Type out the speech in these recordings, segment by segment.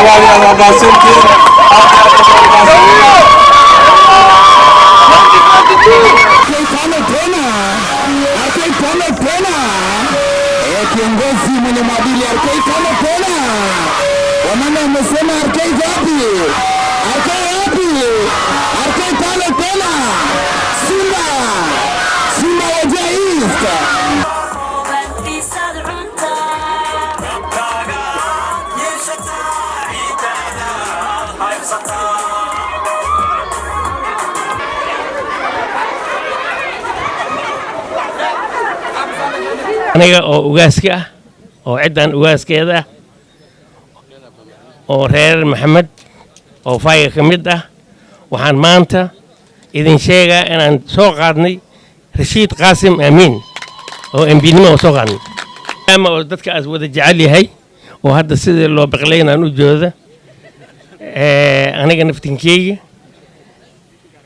Walaalayaal, waa mahadsantiin, aad aad baa mahadsantiin. Tano tena, RK tano tena. Kiongozi mwenye maadili, RK tano tena. Wamama wamesema RK wapi? RK wapi? RK tano tena. Simba, Simba Wajir East. Bantiisad cuntaa. Dabkaagaad yeeshataa, ciidaadaad haybsataa. Aniga oo ugaaska ah oo ciddan ugaaskeeda ah oo reer Maxamed oo Fayga ka mid ah, waxaan maanta idin sheegaa inaan soo qaadnay Rashiid Qaasim Aamiin oo MP-nimo oo soo qaadnay, ama oo dadka aas wada jecel yahay oo hadda sidii loo baqlaynaan u jooda. Aniga naftinkeyga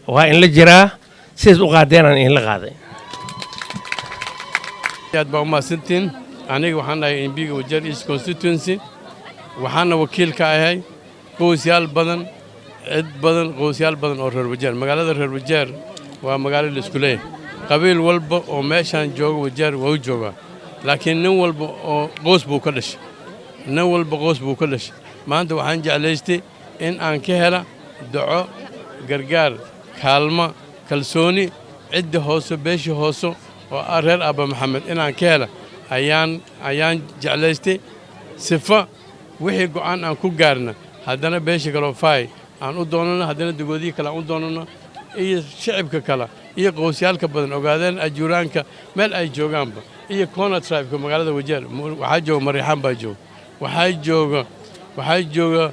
waa in la jiraa sidaas u qaadeenaan inla qaaday. Aad baa u mahadsantihiin. Aniga waxaan dhahay MP-ga Wajeer East Constituency, waxaana wakiil ka ahay qoysyaal badan, cid badan, qoysyaal badan oo reer Wajeer. Magaalada reer Wajeer waa magaalo la isku leeyahay. Qabiil walba oo meeshaan jooga Wajeer waa u joogaa, laakiin nin walba oo qoys buu ka dhashay, nin walba qoys buu ka dhashay. Maanta waxaan jeclaystay in aan ka hela daco, gargaar, kaalmo, kalsooni cidda hoose, beeshii hoose oo ah reer Abba Maxamed inaan ka hela ayaan jeclaystay, sifa wixii go'aan aan ku gaarna haddana beesha kaloo Faay aan u doonano, haddana dagoodihii kale aan u doonano, iyo shicibka kale iyo qowsyaalka badan, Ogaadeen, Ajuuraanka, meel ay joogaanba, iyo Corner Tribe-ka magaalada Wajeer. Waxaa jooga Mariixaan baa jooga, waxaa jooga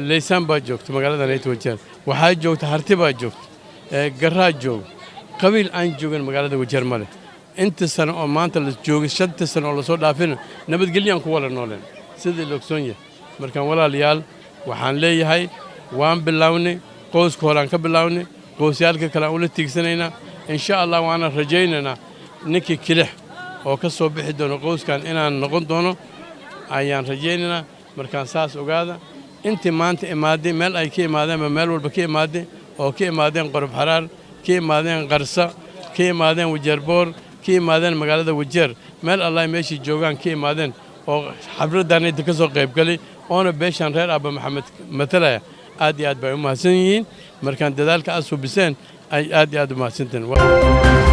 Leysaan baa joogta magaalada nayta Wajeer, waxaa joogta Harti baa joogta, Garaa jooga. Qabiil aan joogin magaalada Wajeer ma leh. Inta sano oo maanta la joogay, 5-ta sano oo lasoo dhaafina, nabadgelyaan ku wada nooleen sidii la ogsoon yahay. Markaan walaalayaal waxaan leeyahay, waan bilownay, qoyska horaan ka bilownay, qoysyaalka kale aan ula tiigsanaynaa insha Allah. Waana rajaynaynaa ninkii kilix oo ka soo bixi doono qoyskan inaan noqon doono ayaan rajaynaynaa. Markaan saas ogaada, intii maanta imaaday, meel ay ka imaadeenba, meel walba ka imaaday, oo ka imaadeen Qorof Xaraar, ka imaadeen Qarsa, ka imaadeen Wajeerboor, ka imaadeen magaalada Wajeer, meel allah meeshii joogaan ka imaadeen oo xafladdan inta ka soo qaybgalay oona beeshaan reer Abba Maxamed matalaya, aad iyo aad bay u mahadsan yihiin. Markaan dadaalka aad suubiseen ay aad iyo aad u mahadsantihiin.